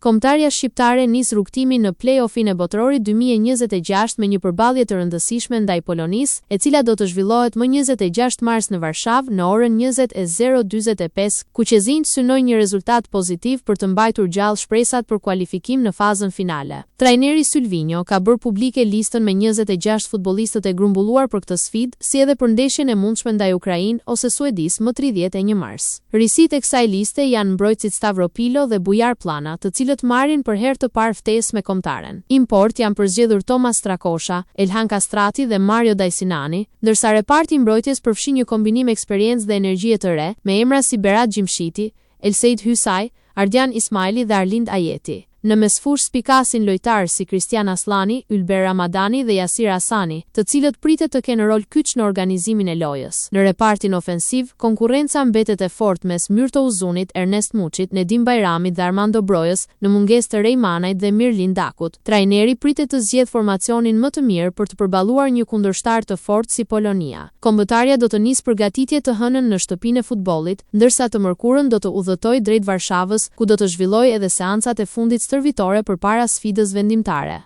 Kombëtarja shqiptare nis rrugëtimin në play-off-in e Botërorit 2026 me një përballje të rëndësishme ndaj Polonisë, e cila do të zhvillohet më 26 mars në Varshavë në orën 20:45. Kuqezinjtë synojnë një rezultat pozitiv për të mbajtur gjallë shpresat për kualifikim në fazën finale. Trajneri Sylvinho ka bërë publike listën me 26 futbollistët e grumbulluar për këtë sfidë, si edhe për ndeshjen e mundshme ndaj Ukrainë ose Suedisë më 31 mars. Risitë e kësaj liste janë mbrojtësit Stavro Pilo dhe Bujar Pllana, të cilët marrin për herë të parë ftesë me kombëtaren. Import janë përzgjedhur Thomas Strakosha, Elhan Kastrati dhe Mario Dajsinani, ndërsa reparti i mbrojtjes përfshin një kombinim eksperiencë dhe energjie të re, me emra si Berat Gjimshiti, Elseid Hysaj, Ardian Ismajli dhe Arlind Ajeti. Në mesfushë spikasin lojtarë si Kristjan Asllani, Ylber Ramadani dhe Jasir Asani, të cilët pritet të kenë rol kyç në organizimin e lojës. Në repartin ofensiv, konkurrenca mbetet e fortë mes Myrto Uzunit, Ernest Muçit, Nedim Bajramit dhe Armando Brojës, në mungesë të Rey Manajt dhe Mirlind Dakut. Trajneri pritet të zgjedhë formacionin më të mirë për të përballuar një kundërshtar të fortë si Polonia. Kombëtarja do të nisë përgatitjet të hënën në Shtëpinë e Futbollit, ndërsa të mërkurën do të udhëtojë drejt Varshavës, ku do të zhvillojë edhe seancat e fundit stërvitore përpara sfidës vendimtare.